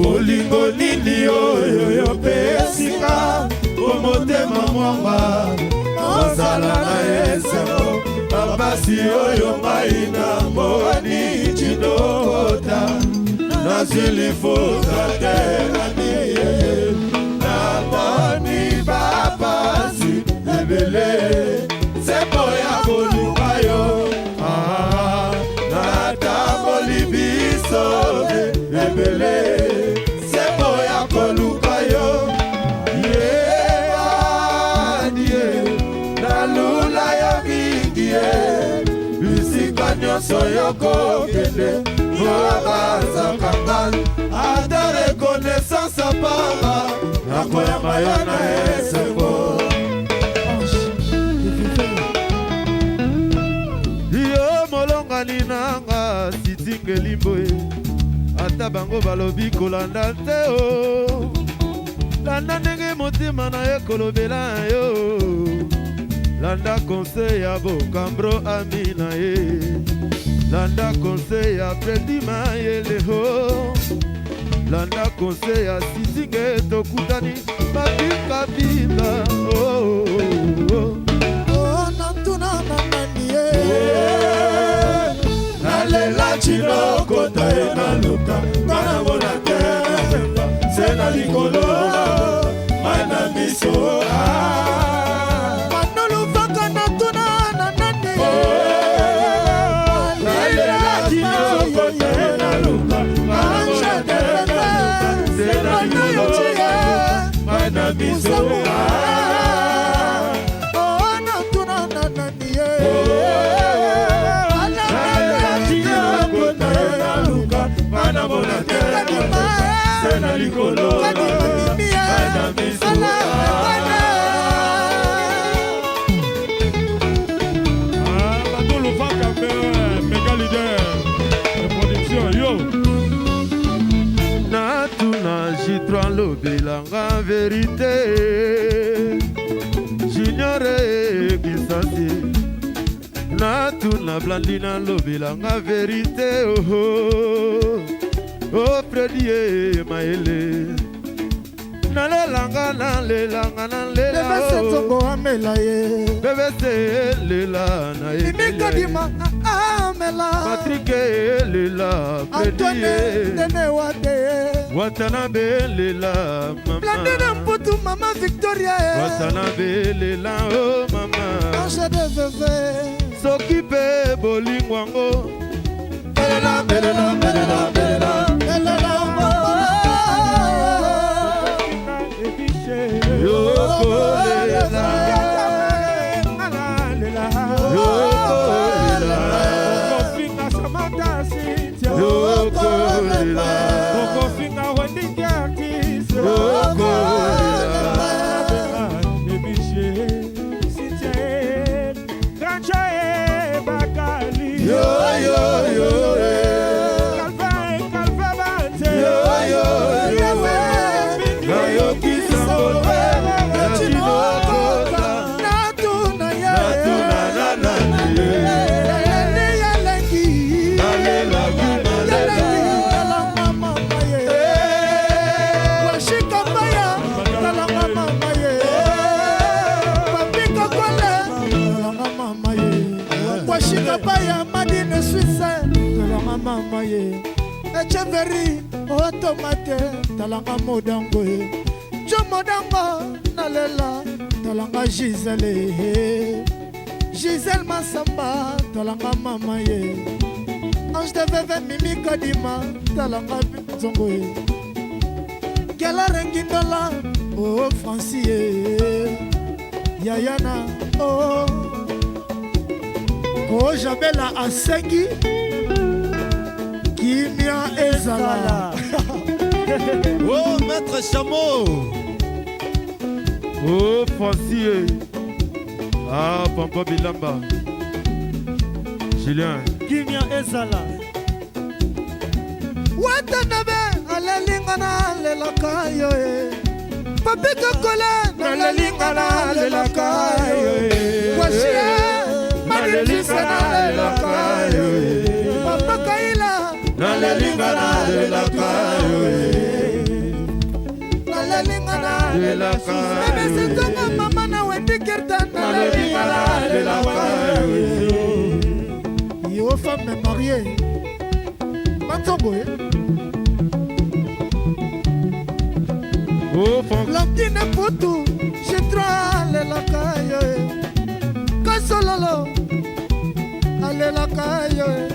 Bolingo nini oyo yopesi nga po motema mwamba ozala na esengo bapasi oyo ngai namoni cinokota nazwi lifuta te nani namoni bapasi ebele sembo ya koluka yo ah, natamboli biso ebele sembo ya koluka yo yebani nalula yo mingi ye bisika nyonso yokokende obazaka ngai ata reconnaissance apamba nakoyamba yo na esengo yo molongani nanga sitingeli mboye ata bango balobi kolanda te o landa ndenge motema na ye kolobela yo landa conseil ya bokambro ami na ye landa conseil ya fredi mayele ho landa conseil ya sitinge tokutani mapikapika oh, oh, oh. Oh, natuna na nani ye nalela cinokota ye naluka nga namona te se na likolo mai na miso ah. Manoluvaka natuna na nani ye nalela cinokota ye naluka nga namona te se na likolo mai na miso ah. Oh, natuna na nani ye nalela cinokota ye naluka nga namona te se na likolo mai na miso ah. Ah, Badou Luvaka, méga leader de production, yo. Natuna J3 lobelanga verite Junior Kisasi Natuna Blandina lobelanga verite oh oh Freddy eh, Maele Nalelanga nalelanga nalela Bebe oh. Nzongo amela ye Bebe se lela na ye Mimi Kadima amela Patrick eh, lela Freddy Antoine eh. Nene Wade Watanabe lela mama Blandine Mputu Mama Victoria Watanabe lela oh mama Ange de Veve soki mpe bolingo yango belela belela belela belela Elela yokolela yokolela Okofinga Samantha Cynthia. yokolela Okofinga Wendy Curtis. yokolela Ebiche, Cynthia, eh, Grancha, eh, Bakali. yo yo yo eh. Calvin, Calvin Bante. yo yo yo nayoki sango te natinokota Natuna ye natuna na nani ye Eleli elengi nalelaki nalela Elengi talanga mama ye Washika baya talanga mama ye Papi Kokole talanga mama ye Washika baya Madine Suisse talanga mama ye Echeveri otomate talanga modango ye Jo modango nalela talanga Gisele Gisele Masamba talanga mama ye Ange de veve Mimi Kadima talanga nzongo ye Kela rengindola oh Franci ye Yayana oh Kojabela asengi kimia ezala Oh, maître Chameau Oh, Francis. eh. Ah, Pampa Bilamba. Julien. Kimia ezala. Watanabe alelinga nalelaka yo e Papi Kokole nalelinga nalelaka yo e Kwashie Madinjise nalelaka yo e Papa Kaila Nalelinga nalelaka yo eh. Nalelaka. Bebe Sentongo mama na Wendy Kerta Nalelinga nalelaka. Yo femme mariée Manzongo eh? Oh, Franck. Lantine Putu Jitra alelaka yo eh. Kasololo alelaka yo eh.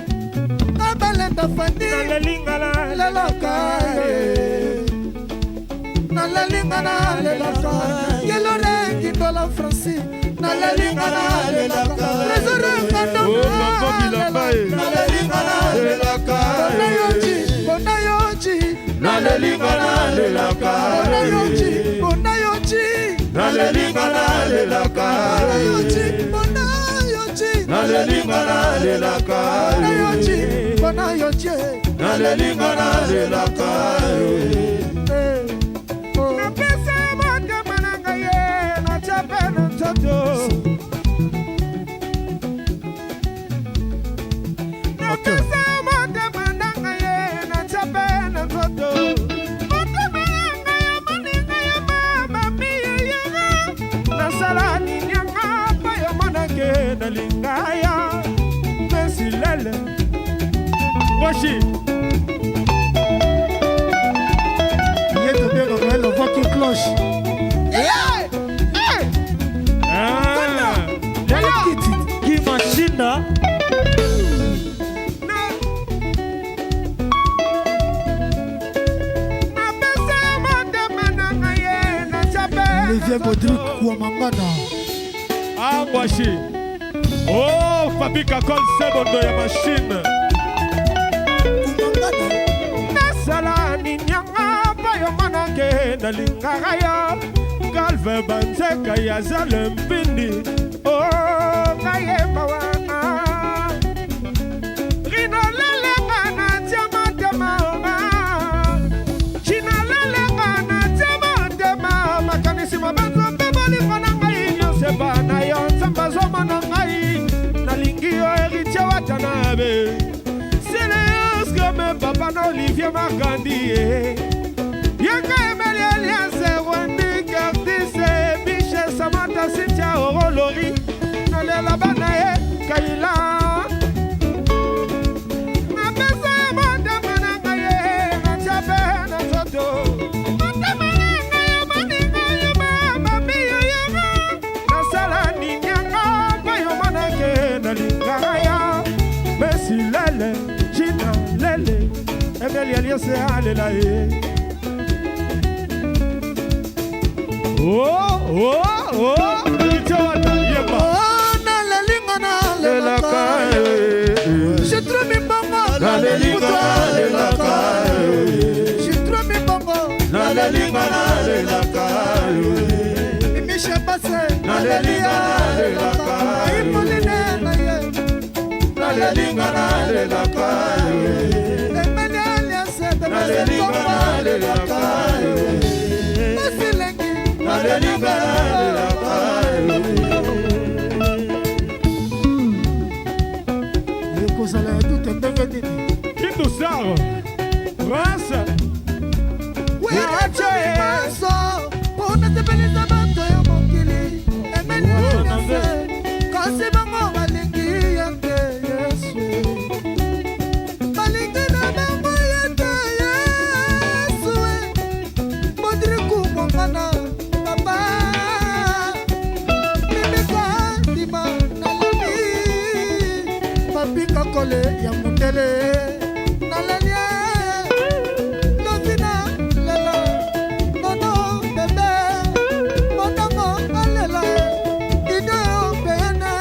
Abalenda Fandi alelaka yo eh. Nalelinga nalelaka Kelore Kindola Francis Nalelinga nalelaka Trésor Oh, papa Bilamba, eh. Nalelinga Nalelaka. Bonayoji Bonayoji Nalelinga nalelaka. Bonayoji Bonayoji Nalelinga nalelaka. Bonayoji Bonayoji Nalelinga nalelaka. Bonayoji Bonayoji Nalelinga nalelaka. Eh, oh. Napesa motema na ngai ye natya mpe na nzoto napesa motema na ngai ye natya mpe na nzoto motema na ngai ya moninga ya mama miyeyanga nasala nini yanga mpo yo monake nalinga yo mesilele ngoshi. Ye tobengaka ye le voix qui cloche. Ah. Kiti. Kimashinda. Napesa motema na ngai ye natya mpe na Olivier nzoto. Baudric Kwamangana. Ah, Ngwashi. Oh, Fabi Kakol Sebondo ya machine. Kumangana. Nasala ninyanga mpo yo monake nalingaka yo. Galve banzeka ya zale mpindi. Oh, ngai ye mawa. Rino lelenga natia motema onga. China lelenga natia motema. Makanisi mabanzo mpe bolingo na ngai nyonso epa na yo. Nzambe azomona ngai. Nalingi yo Héritier Watanabe. Silius comme papa na Olivier Makandi. Yaka Emeli Elias, Wendy Curtis, Michel Samantha, Cynthia Orolori. Nalela bana ye Kaila. Napesa ye motema na ngai ye, natia mpe na nzoto. Motema na ngai ya moninga yo mama miyo yanga. Nasala nini yanga mpo yo monake nalingaka yo. Messi lele, Gina lele, Emeli Elias alela ye. Oh, oh, oh, Héritier Wata, yemba. Oh, nalelinga Nalelaka. nalelaka. Je trouve mimbongo. Nalelinga nalelaka. Je trouve mimbongo. Nalelinga nalelaka. Mimisha Basse. Nalelinga nalelaka. Ipoline na ye. Nalelinga nalelaka. Emeli Elias Nalelinga nalelaka. Masilengi. Nalelinga nalelaka. Ekozala ya tute ndenge nini? Kindu Sar, Prince, Maso mpona sepelisa bato ya mokili Emeli Elias kasi bango balingi ye te Yesu balingi na bango ye te Yesu Bodriku Mongana papa Mimika ndima naleli Papi Kakole ya mundele naleli Lovina lela nono bebe monango alela ideo pene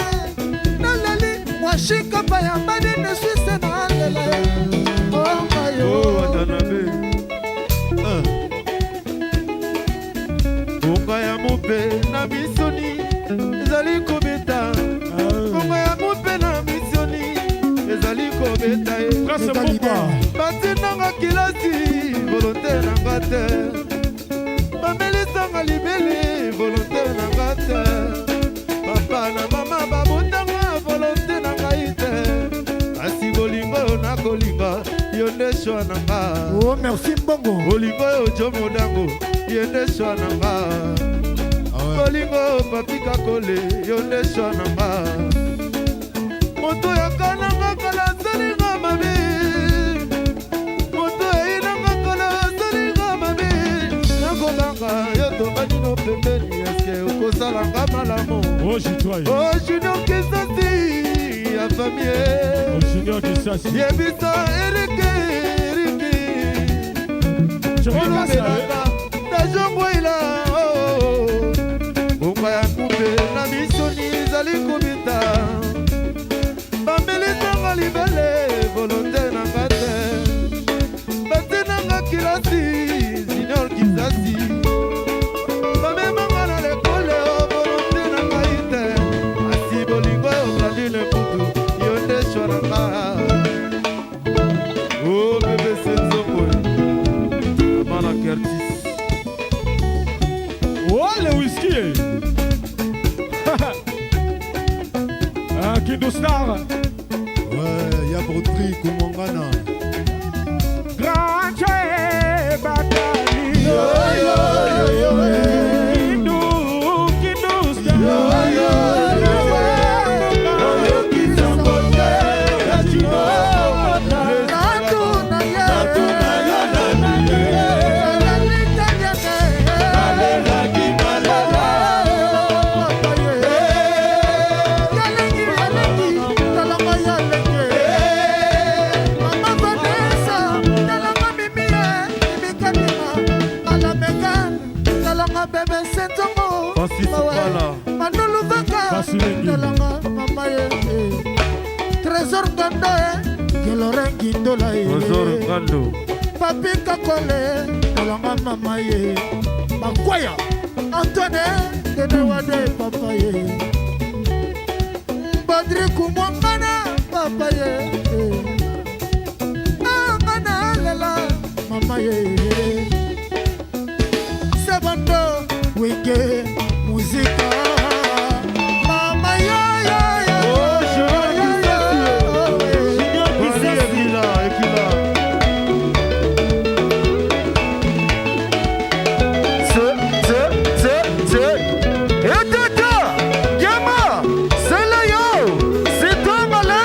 naleli mwashikapa ya madine swise nalela ongayo Oh, Watanabe. Ah. Ngonga ya mope na misoni ezali kobeta ngonga ya mope na misoni ezali kobeta ye Prince Moupa, batindanga kilasi volonté nanga te bamelisanga libele volonté nanga te papa na mama babotanga volonté na ngai te kasi bolingo oyo nakolinga yo nde shwa na nga Oh, merci Mbongo. bolingo oyo jo modango Ye nde shwa na nga. Bolingo Papi Kakole, yo nde shwa na nga. Moto yakananga kala asalinga mabe. Moto eyinanga kala asalinga mabe. Nakobanga yo tobandi no pembeni, eske okosalanga malamu? Oh, Jitoye. Oh, Junior Kisasi ya famille. Oh, Junior Kisasi. Yebisa Erike, Erike. Olobelaka nazongwela ngonga ya kupe na misoni ezali kobita bamelisanga libele volonte nanga te batinanga kilasi Junior Kisasi bamemanga na lekole o volonte na ngai te asi bolingo oyo Blandine Kutu yo nde shwa na nga. O BBC Nzongo Amana Curtis. Oh, le whisky. Ah, Kindu Star. Ouais, ya Brodri Kumwangana. Grand Joe Bakali. Kindu, Kindu Star. Natuna ye. Nalali Yalengi, yalengi, talanga yalengi. Mama Vanessa, talanga Mimie, Mimi Kadima, Alameka, talanga bébé Sentongo. Francis Mbala. Manulu Vaka, Francis Lengi. talanga mama ye. Trésor Ngando, Gelore Ngindola ye. Trésor Ngando. Papi Kakole, talanga mama ye. Makwaya, Antoine, Denewade papa ye. Badri Kumwangana, papa ye. Ah, ngana lela, mama ye. Sebando, wenge, muzika. Mama yo yo yo. Oh, Junior yo, yo, yo. Kisasi. Ekila, Ekila. Se, se, se, se. Eteta, Gema, Seleyo, Sitonga.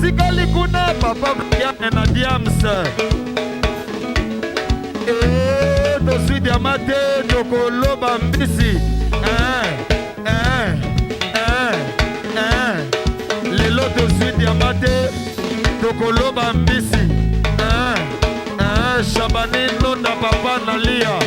Totikali kuna papa Brian na Diams. Eh, tozwi diama te, tokoloba mbisi. Eh, eh, eh, eh. Lelo tozwi diama te, tokoloba mbisi. Eh, eh, Shabani Nonda papa na Lia.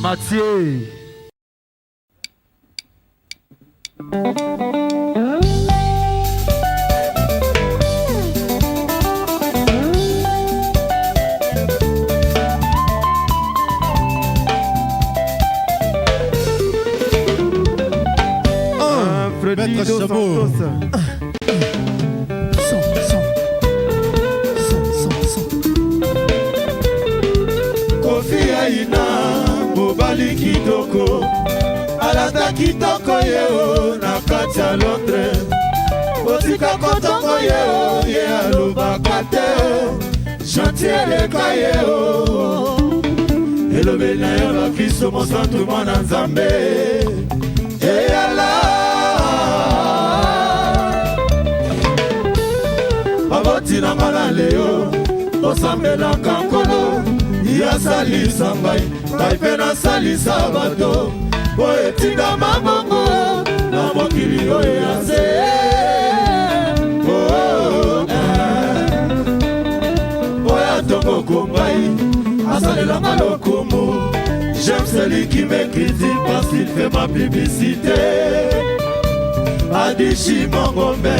Mathieu. Freddy Maître Dos Chabot. Santos. Son, son. Son, son, son. Kofi Aina mobali kitoko, alata kitoko ye o na kati ya Londres. Kotika kotongo ye o, ye alobaka te o, gentil eleka ye o. Elobeli na yo bakristo mosantu mwana Nzambe eyala. Baboti na nga na leo tosambelaka Nkolo, ye asalisa ngai, ngai mpe nasalisa bato, po etindama bongo na mokili oyo ya se. Oh, eh. Oyo atongoko ngai asalelanga lokumu. J'aime celui qui me critique parce qu'il fait ma publicité. Adishi Mongombe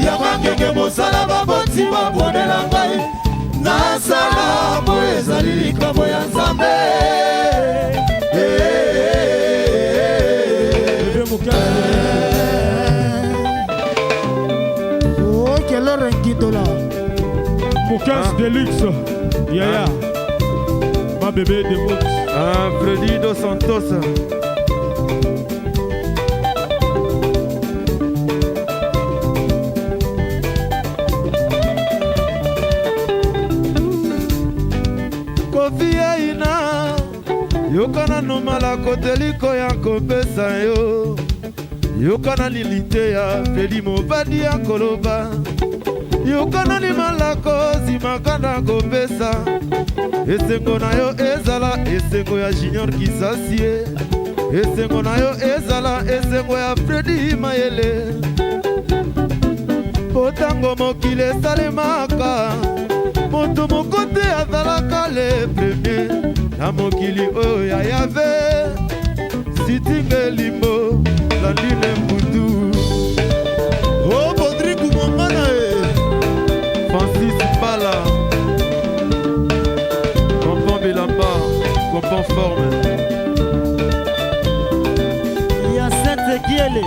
yaka ngenge mosala baboti babonela ngai nasala po ezali likambo ya Nzambe. Bébé Moukas. Oh, quelle heure Nkindola. Moukas Deluxe. Yaya. Ma bébé de Moux. Ah, Freddy Dos Santos. Kofi Aina, yoka nanu malako teliko ya kopesa yo, yoka nani liteya Fredi mobali ya koloba, yoka nani malako nsima na kopesa esengo na yo ezala esengo ya Junior Kisasi ye. Esengo na yo ezala esengo ya Fredi Mayele. Po tango mokili esalemaka, moto moko te azalaka le premier na mokili oyo ya Yave. Sitinge Limbo, Landine Mbutu. Oh, Baudry Kumongana e. Francis Mbala. Pompon Bilamba, Pompon Forme. Ya Sainte Kiele.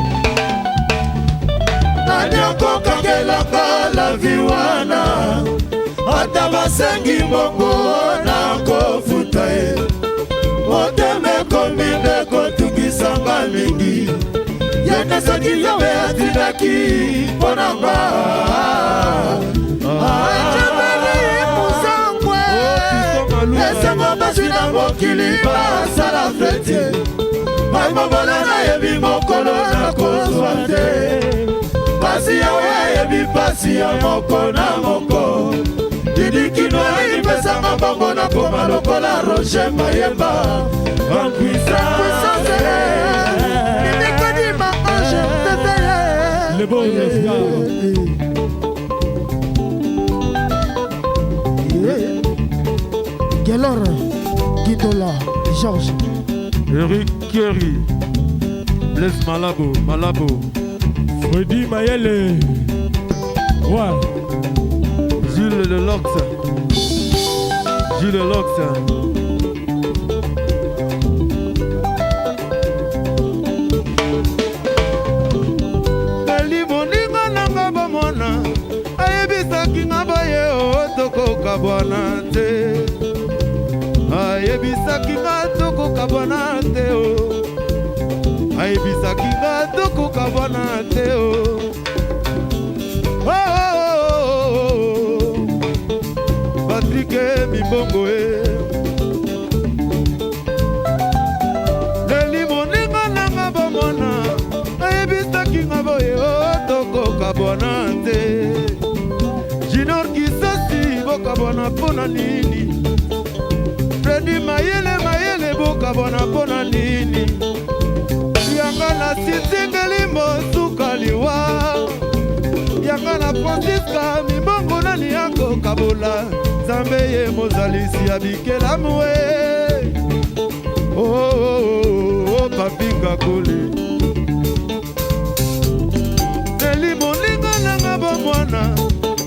Nani akokangelaka la vie wana? Ata basengi mbongo nakofuta ye. Motema ekomi nde kotungisanga mingi. Ye nde soki Yawe atindaki mpo na nga. Esengo basi na mokili basala feti. Ngai mobala nayebi mokolo nakozwa te. Kasi Yawe ayebi pasi ya moko na moko. Didi Kino ayipesanga mbongo nakoma lokola Roger Mayemba. En puissance. Mimi Kadima Ange Bébé. Le beau Gelor Guindola Georges. Eric Kerry. Blaise Malabo, Malabo. Freddy Mayele. Ouais. Jules Lelox. Jules Lelox. Nali moninga nanga bomwana ayebisaki nga boye o tokokabwana te. Ayebisaki nga tokokabwana te o. Ayebisaki nga tokokabwana te o. Oh, oh, oh, oh. Patrick Mibongo e. Leli moninga nanga bomwana ayebisaki nga boye o tokokabwana te. Junior Kisasi bokabwana mpona nini? Fredi Mayele Mayele bokabwana mpona nini? Yanga na Sitingeli mosuka liwa. Yanga na Francisca Mibongo nani akokabola? Nzambe ye mozalisi ya bikelamu e. Oh, oh, oh, oh, Papi Kakoli. Neli moninga nanga bomwana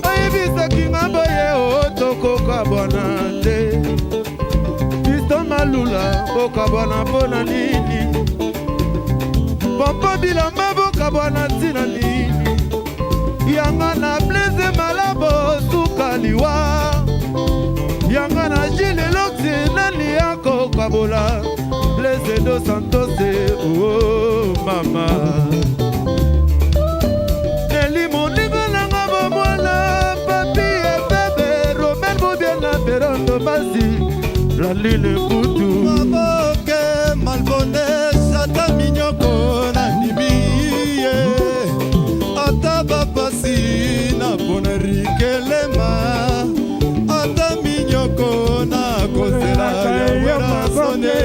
ayebisaki nga boye o tokokabwana te. Fiston Malula bokabwana mpona nini? Pompo Bilamba bokabwana ntina nini? Yanga na Blaise Malabo suka liwa. Yanga na Gilles Loxi nani akokabola? Blaise dos Santos oh mama. Neli moninga nanga bomwana Papi Ebebe Romain Bobiana Perondo Basi Laline Kutu. Maboke malbones ata minyoko nandimi ye. Ata bapasi na ponerikelema. Ata minyoko na kozela yawera sone.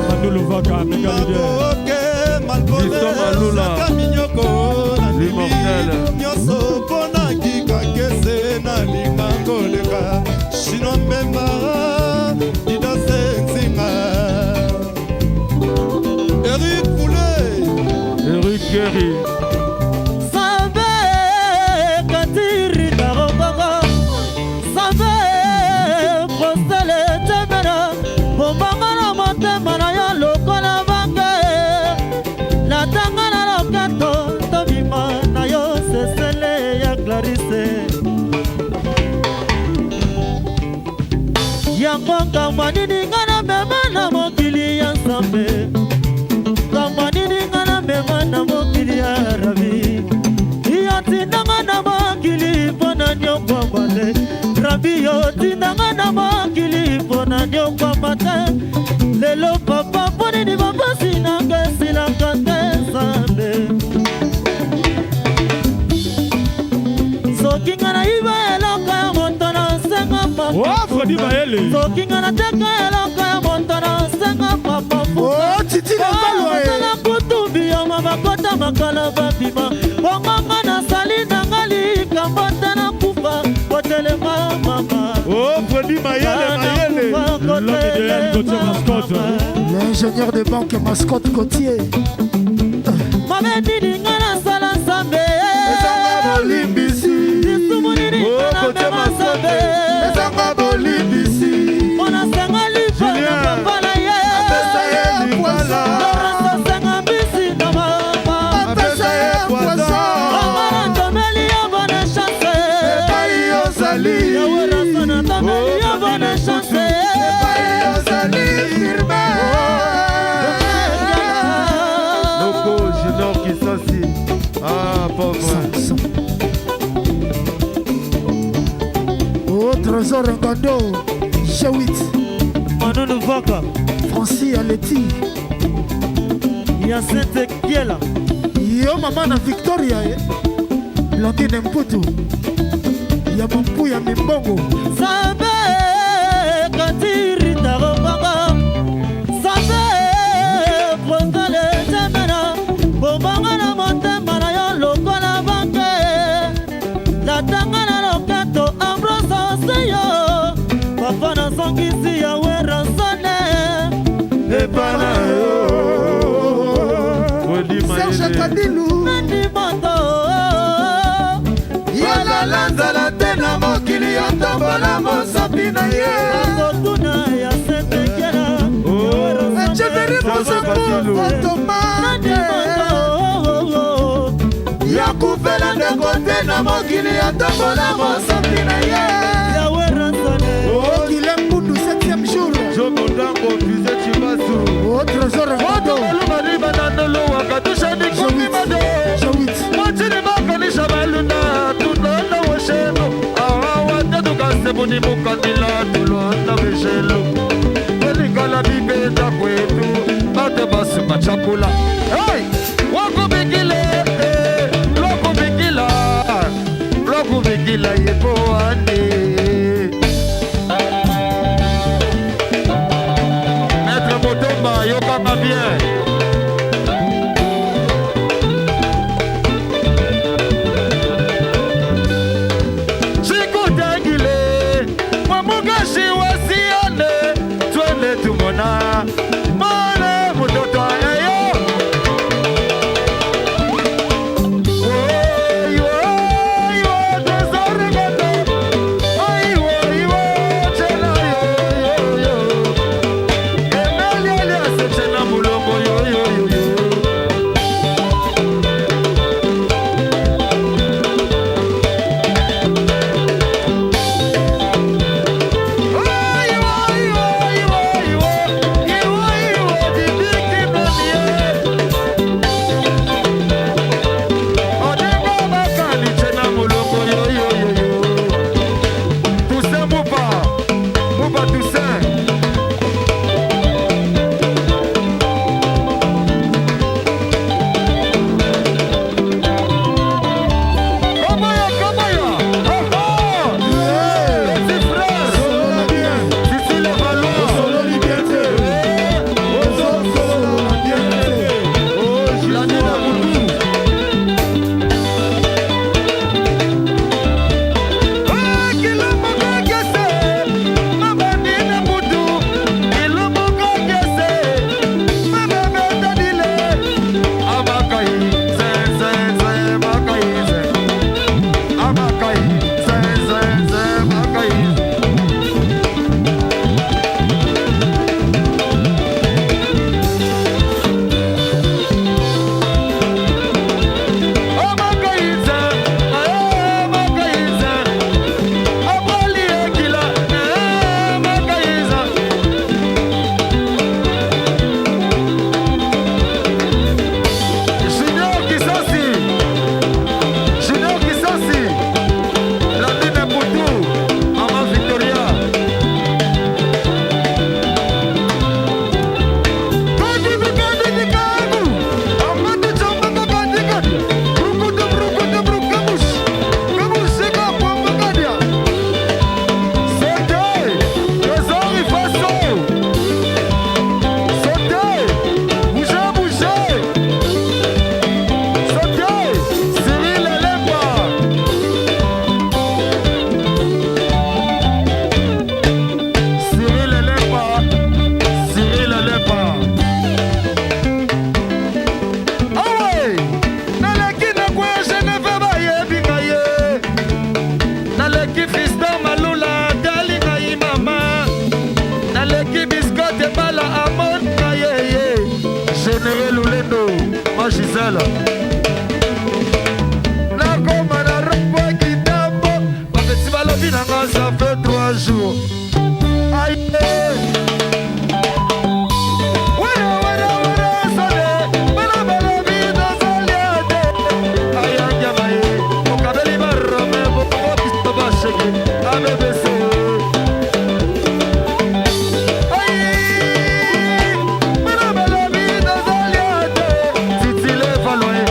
Manulu Vaka, méga leader. Maboke malbones Fiston Malula. ata minyoko nandimi L'immortel. nyonso mpona kikakese nalinga koleka chinois mbemba didase nzinga Eric Poulet. Eric Kerry. Sambe katiri daroboko. Sambe postele temena. Bombanga na motema na yo lokola bange. Natanga na loketo tobima na yo sesele ya Clarisse. Yango ngambo nini nga na mema na mokili ya Nzambe. Ngambo nini nga na mema na mokili ya Rabi. Yo tindanga na mokili mpo na nyokwama te. Rabi yo tindanga na mokili mpo na nyokwama te. Lelo papa mpo nini bapasi nanga esilaka te Nzambe. Soki nga nayiba eloko ya moto nasenga Ouais, Fredi Mayele. Soki nga nateka eloko ya moto nasenga papa. Oh, Titi Lembalwa, eh. Osala kutu biyoma bakota makala babima. Bongo nga nasali nanga likambo te nakufa kotelema mama. Oh, Fredi Mayele, Mayele. L'homme idéal, Gauthier Mascotte. L'ingénieur de banque Mascotte Gauthier. Mabe nini nga nasala Nzambe? Ezanga bolimbisi. Lisumu nini Oh, nga Gauthier namema Mascotte. Nzambe? Ezanga bolimbisi. Mpo nasenga lipa na Julien. papa na ye. Apesa ye libala. Laurence asenga mbisi na mama. Apesa ye poison. Mama natomeli yo bonne chance. Epai ozali. Yawe Ranso natomeli yo Oh, bonne chance. Epai ozali, firme. Noko Junior Kisasi. Ah, pauvre. Samson. Oh, Trésor Ngando. G8. Manunu Vaka. Francis Aleti. Yacinthe Kiela. Yo mama na Victoria. Eh. Blandine Mputu. Ya mampu ya mimbongo. Nzambe katirita kobanga. Nzambe protale temena. Bobanga na motema na yo lokola banke. Latanga na loketo Ambrose Oseyo. Papa nazongisi Yawe Ransone. Epa na yo. Fredi Serge Mayele. Kadilu. Nandi moto. Yalala nzala te na mokili ya tombola mosapi na ye. Akotuna ya Sente Kiela. Oh. Echeveri Trésor Mozambo. Kadilu. Nandi Otomane. moto. Yakufela ndeko te na mokili ya tombola mosapi na ye. Yawe Ransone. Oh, Guilhem Mbundu, 7e jour. Jomo Ndango, Fuse Chibasu. Oh, Trésor Ngando. G8. Chakula. Hey! Wakubikile, eh, lokubikila, lokubikila yebo ande. Maître Motomba, yokanga bien. Chikutangile, mwamugashi wasione, twende tumona, mwana mtoto ayo. Oi, oi, oi, tesoro gondo. Oi, oi, oi, chena yo, yo, yo. Emelia, elia, se chena mulongo Tala nakoma na rond-point Kintambo, bapesi balobi na nga ça fait 3 jours. Aye. Wera, wera, wera, sole, bana balobi tozolia te. Ayangama ye, okabeli barome, bokobisa basheke, abebese. Aye, bana balobi tozolia te. Titile Valoe,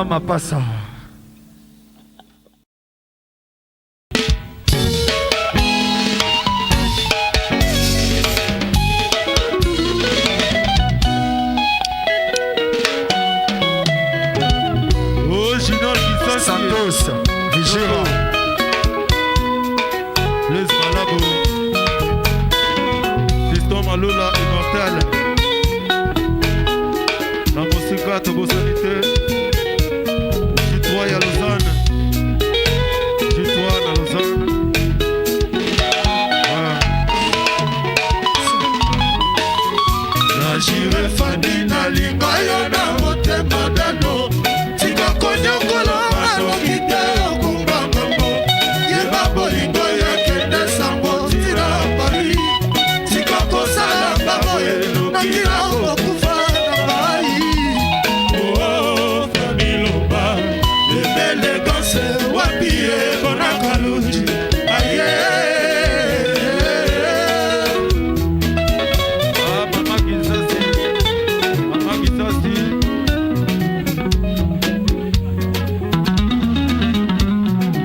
Mama Mapasa. Oh, Junior Kisasi. Santos, Vigera. Les Malabo. Fiston Malula immortel. Na mosika tobosani te. J3 ya Lausanne. J3 na Lausanne. Ah. Na jire fani nalinga yo na motema dano tika konyokola nga noki te okumba ngambo yeba bolingo ekende sango ntina Paris tika kosala nga boye noki nakokufa na ngai. Oh, Familoba ebelegance wapi ebona kaluji aye. Ah, Mama Kisasi. Mama Kisasi.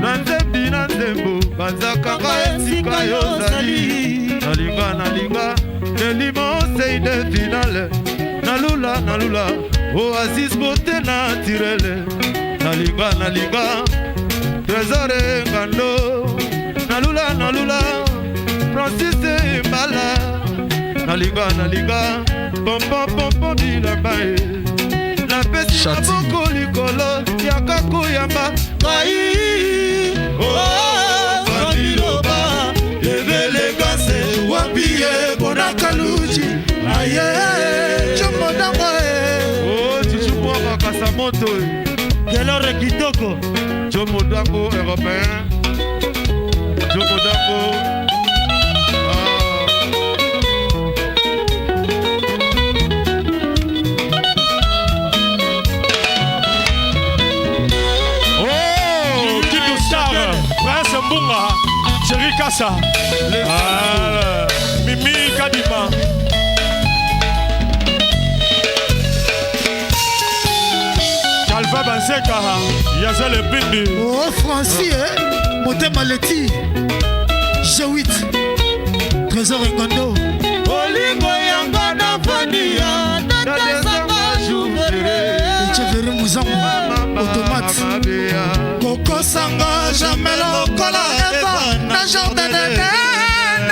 Na nzembi na nzembo banzakanga esika yo ozali nalinga nalinga nelima oseide finale nalula nalula oasis bote naturele nalinga nalinga trésor engando nalula nalula Francis Mbala nalinga nalinga pompo bilamba e napesi Chati. maboko likolo yaka koyamba ngai. Oh, Familoba ebelegance wapi ebona kaluji aye comodango e. o cucu mwaka kasa moto. Kelore kitoko. Jo Modango européen, Jo Modango. Ah. Oh, Kidu Star, Prince Mbunga, Chéri Kassa, ah, Mimi Kadima. Calva Banzeka, Yazel Bindi. Oh, Francis, eh? Motema leti G8 Trésor Engondo. Bolingo yanga nafania natesanga juvere. Echeveri Muzangu Automate. Kokosanga jamais lokola Eva na jardin d'Eden.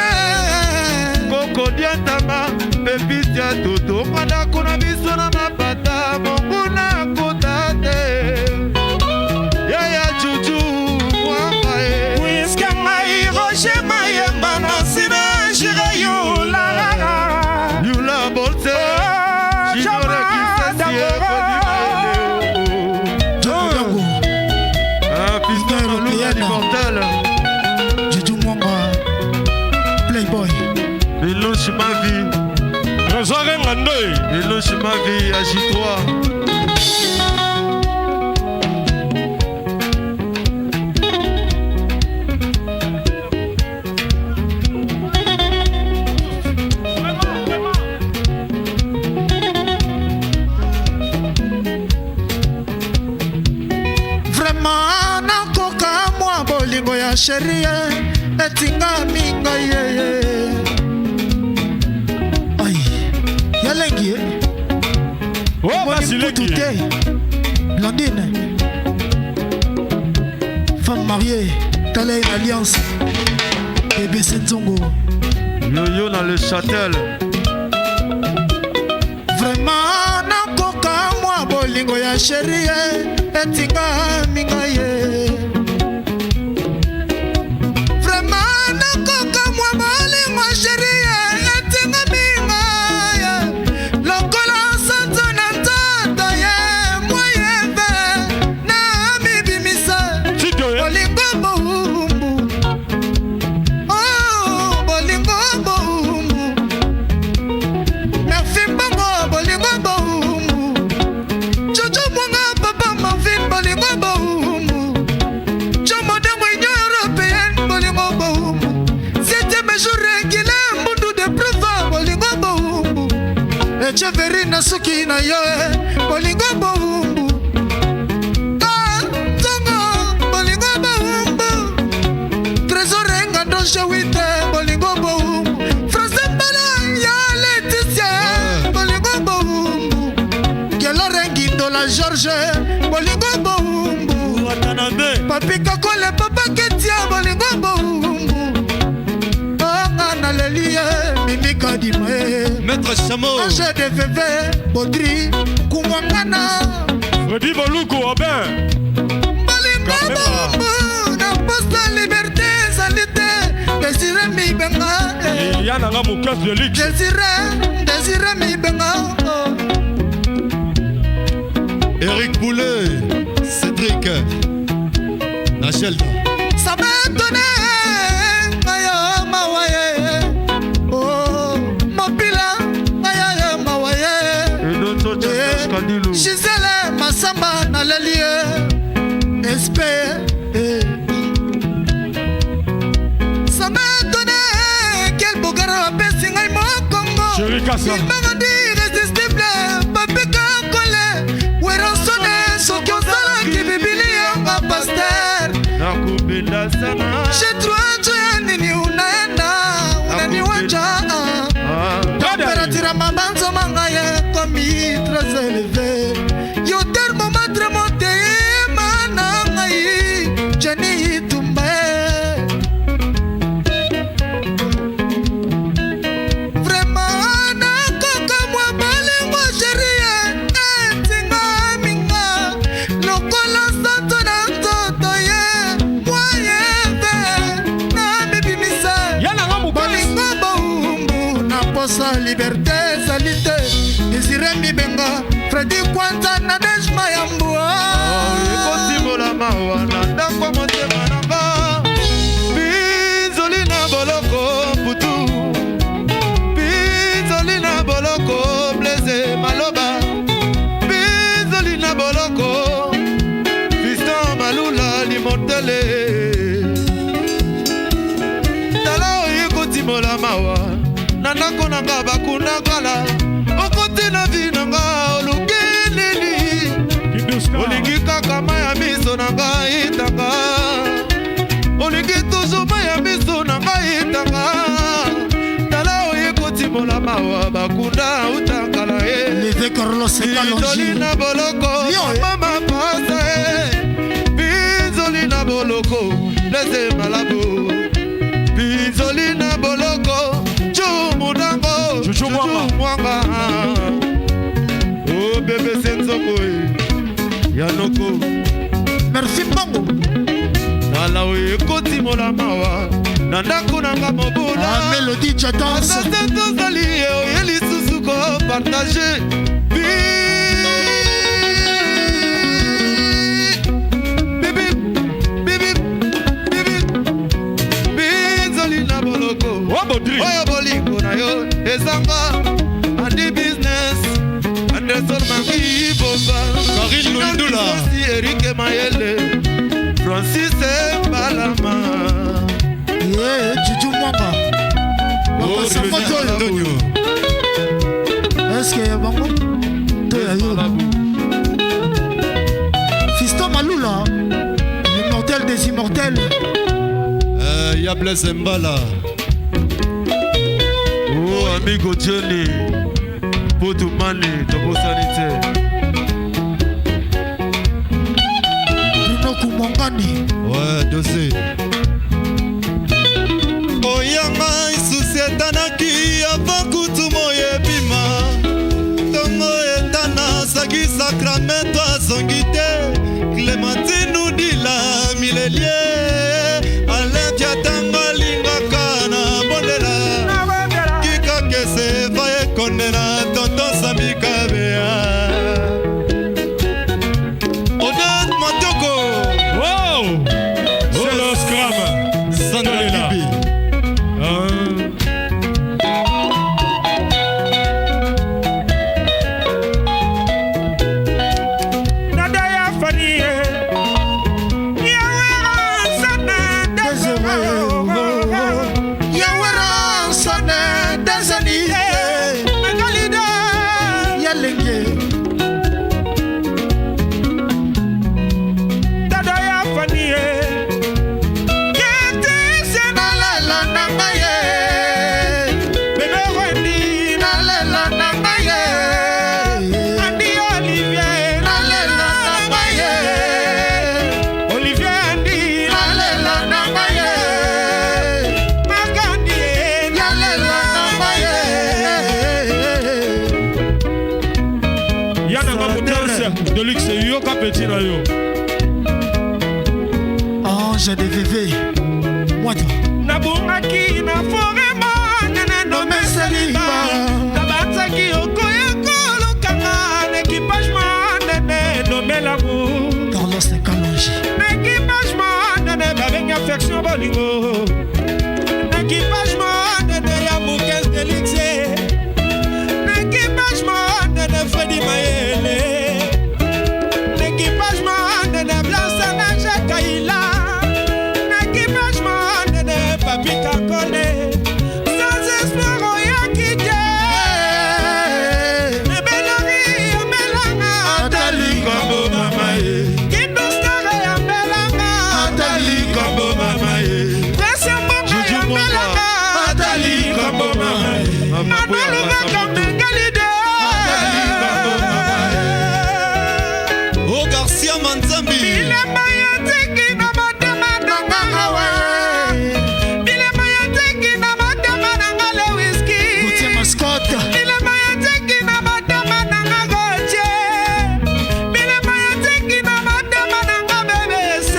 Kokodiantama pepisi ya toto ndako na biso na mapata monguna kota te yaya juju mwamba e. Puisque ngai Roger Mayemba na nsima jire yula. Yula bolse Junior Kisasi Jogo Ah, Fiston Malula Européenne. immortel. Juju Mwanga Playboy. Eloche ma vie. Trésor Ngando. Eloche ma vie à J3. Vraiment nakoka mwa bolingo ya sherie etingami ngai yeye ai yalengi ye. Oh, Moni Basileki. mputu te Blandine femme mariée tala ye na alliance bbc nzongo. Yoyo na le châtel. Vraiment nakoka mwa bolingo ya sherie etingami ngai ye. Vraiment nakoka mwa bolingo ya sherie etingami ngai ye lokola sanzo na nzoto ye moyebe na mibimisa. Tito, eh? Bolingo boumbu, oh bolingo boumbu, merci mbongo bolingo boumbu, jojo mwanga papa Marvin bolingo boumbu, jomodango Union européenne bolingo boumbu, septième jour régulé mbundu de prova bolingo boumbu, echeveri na suki na yo eh, bolingo boumbu. Gola George bolingo boumbu Watanabe Papi Kakole papa Ketia bolingo boumbu Anga naleli ye Mimi Kadima ye Maître Chameau Ange de Veve Baudry Kumwangana Fredi Boluku Aubin Bolingo boumbu na poste liberté ezali te Désiré Mibenga eh. Ya nanga mokasi de luxe Désiré Désiré Mibenga oh. Eric Poulet Cédric Nachelda Ça m'a étonné Ngaya mawaye Oh Mopila Ngaya mawaye Edoto Tchakash Kadilu Gisèle Massamba naleli ye SP eh. Ça m'a étonné Quel bogara apesi ngai mokongo Chéri Kassa. Libanga irrésistible Papika kole Werasone soki osalaki bibili yanga paster Nakupenda sana Chez toi tu ya nini unaenda unaniwacha Ah. Température mabanzo manga ye komi très élevé Yo thermomètre motema na ngai Jenny Tumba Vraiment nakoka mwa bolingo chérie etinga minga lokola santo na nzoto ye mwa yebe namibimisa Ya nanga mokasi bolingo boumbu na posa liberté ezali te desire mibenga fredi kwanza na dejma ya mbwa Ekotimola mawa na ndako motema na nga Pinzoli na boloko putu Pinzoli na boloko Blaise Maloba Pinzoli na boloko Fiston Malula l'immortele Tala oyo ekotimola mawa na ndako na nga bakunda kala okoti na vi na nga oluki nini Kiduska olingi kaka mai ya miso na ngai etanga olingi toujours mai ya miso na ngai etanga tala oye kotimola mawa bakunda utakala ye leve carlos pinzoli na boloko Lion, eh? mama pasa ye pinzoli na boloko lese malabu pinzoli na boloko jumudango Juju Mwanga. mwanga o bebe se nzoko e ya noko merci mbongo tala oyo ekotimola mawa na ndako nanga ah, mobula mélodie jadance ata te tozali ye oye lisusu kopartage binzoli na boloko Wa Baudry oyo bolingo na yo ezanga andi business anderson mangi bomba Karine Lundula. Erike Mayele Francis Balama ye juju mwamba Oh, bapasa moto oyo Antonio eske ya bango to ya yo fiston malula l'immortel des immortels Ya Blaise Mbala Oh amigo Johnny Potumani tobosani te bruno kumwangani Ouais, dossier. Oyanga isusi etanaki ava kutu moyebima ntongo etana saki sakramento azongi te clémentine udila milelie aletia ntango alingaka na bondela kikakese va ekondela tonton sami kabea odet matoko Wow C'est le scrum Sandra Tolela. Kibi. Ah. Nada ya fani ye. Yawe Deluxe yoka petit na yo. Ange de VV Mwata. Nabungaki na fore monene nomeseliba nabanzaki okoya kolukanga na ekipage monene nomelamu Carlos Kalonji. Na ekipage monene babengi affection bolingo na ekipage monene ya mokes delixe na ekipage monene Fredi Mayele na ekipage monene Blansa na Jakaila na ekipage monene Papi Kakole sans espoir oyaki te ebelori yambelanga Ata likambo mama ye. Kindo Star yambelanga Ata likambo mama ye. Prince Mbonga Juju Mwanga. yambelanga Ata likambo mama ye. Manuel Baka Mengali de Ata likambo mama ye. O Garcia Manzambi. Bilema yatiki na motema na nga awa Bilema yatiki na motema na nga le whisky Gauthier Mascotte. Bilema yatiki na motema na nga Gauthier Bilema yatiki na motema na nga BBC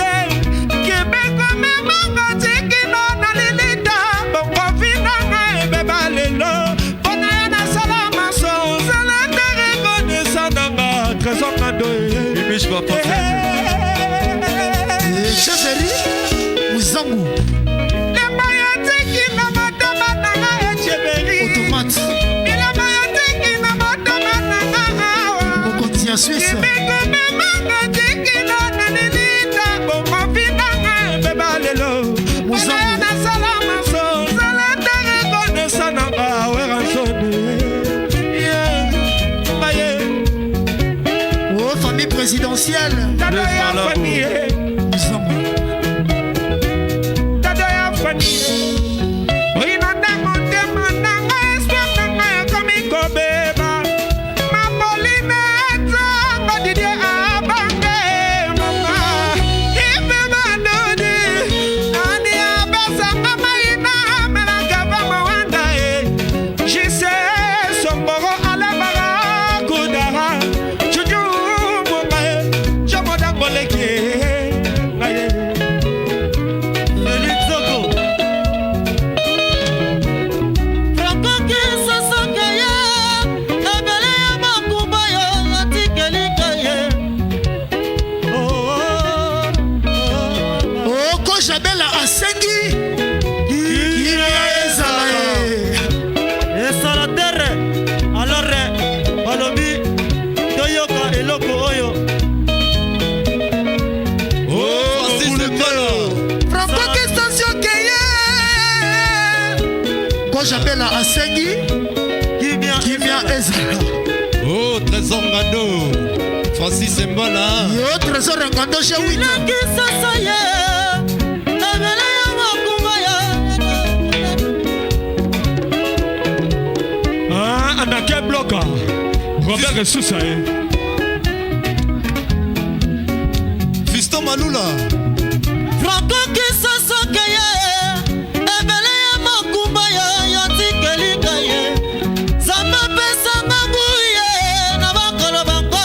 Kebeko memanga tiki na na lilita Bongo vina nga ebeba lelo Mpona ya nasala maso Zala nde reconnaissant na nga Trésor Ngando eh. Ibish Papa. Chefferie Muzangu. Bilema yatiki na motema na nga Echeberi Automate. Bilema yatiki na motema na nga awa Mokonzi ya Suisse. Kibikomemanga tikino na lilita bongo finanga ebeba lelo Mozambo. Mpona nasala maso zala te reconnaissant na nga Werrason baye Oh, famille présidentielle. Tata ya Malabo. Fani ye. Muzangu. Tata ya Fani ye. Oyina nde motema na nga espoir na nga ekomi kobeba mapoline ntango Didie abange mama ife badodi nani abesanga mai na amelaka bamawanda e jise somboro alabara kudara juju monga ye jomodangoleki ngai ye. Félix Zoko. Franco Kisasoke ye, ebele ya makumba yo atikeli ngai ye. Oh, oh, oh. Oh, Kojabela asengi. Kimia ezala ye. Esala tere alore balobi toyoka eloko oyo. Oh, Francis Mbala. Franco Kisasoke ye. Kojabela asengi. Kimia. Kimia ezala. Oh, Trésor Ngando. Francis Mbala. Yo, Trésor Ngando G8. Kisasa ye, ebele ya makumba yo. Ah, Anake Bloka. Robert Sousa eh. Fiston Malula. Franco Kisasoke ye, ebele ya makumba yo yatikeli ngai ye. Nzambe apesanga nguye na bakolo bango.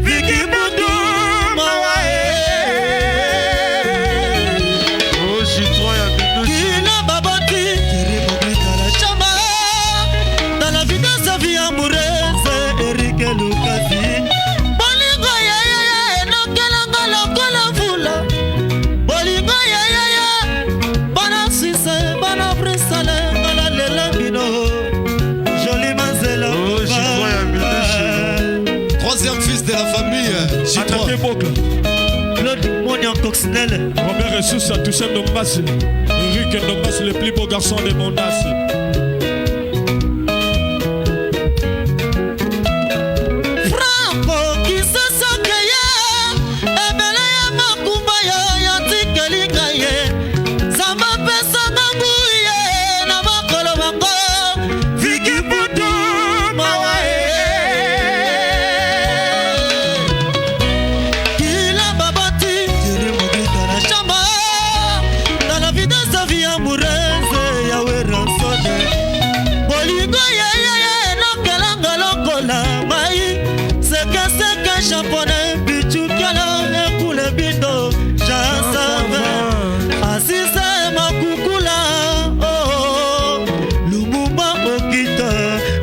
Viki Butu mawa ye. Oh, J3 ya Minouche. Kila baboti Thierry Mobutu la chamba dans la vie de sa vie amoureuse Eric Lukasi bolingo ya ya ya enokelanga lokola mvula bolingo ya ya ya bana Suisse bana Bruxelles nga nalela bino joli manzela. Oh, J3 ya Minouche. Troisième fils de la famille. J3. Anake Bokla. Claude Monian Coccinelle. Robert Sousa, Toussaint Ndombasi. Eric Ndombasi, le plus beau garçon de mon as. Franco Kisasoke ye, ebele ya makumba yo yatikeli ngai ye. Nzambe apesanga nguye na makolo bango. Viki Butu mawa ye. Kila babati Thierry Mobutu na chamba dans la vie de sa vie amoureuse ya Werrason. Pichukiala ekule bindo Jean Save Asise Makukula oh, Lumumba Okita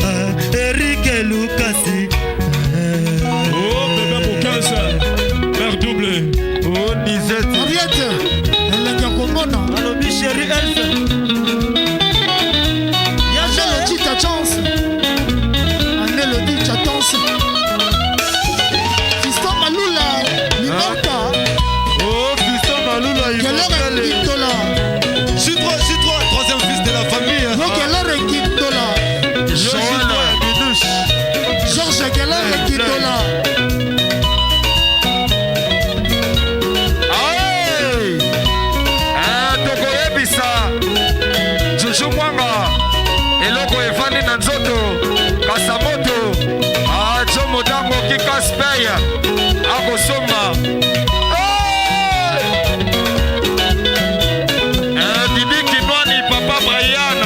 ah, Eric Lukasi. Oh, bébé Moukansa, mère double. Oh, Nizette. Henriette elengi ya komona. Alobi chéri Elfe. Anelodi ta chance, Anelodi ta chance, Fiston Malula Linorta. Oh, Fiston Malula. Kelore Kindola. J3, J3, troisième fils de la famille. Yo Kelore Kindola. Joanna Minouche. Georges Kelore Kindola. Aye! Eh, tokoyebisa Juju Mwanga eloko evandi na nzoto kasamoto ajo modango kikaspey akosomba. Eh! Eh, Didi Kinwani, papa Brian,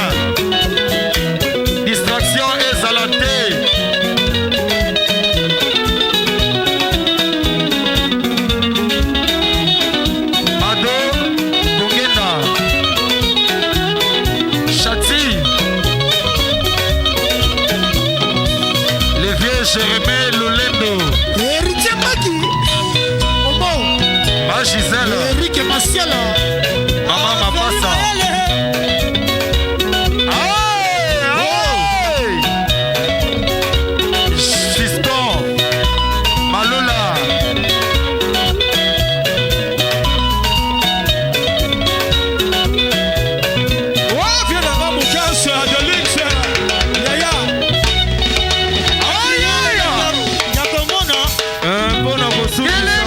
distraction ezala te. Mado Bongenda Chati, le vieux Jérémie Lulendo. Héritier Maki Omo. Ma Gisèle. Eric Masiala. Mama Mapasa. Aïe, aïe. Fiston Malula. Oh, viens là-bas, Moukansa, Adelix, Yaya. Aïe, aïe. Yakomona. Mpona kosukisa.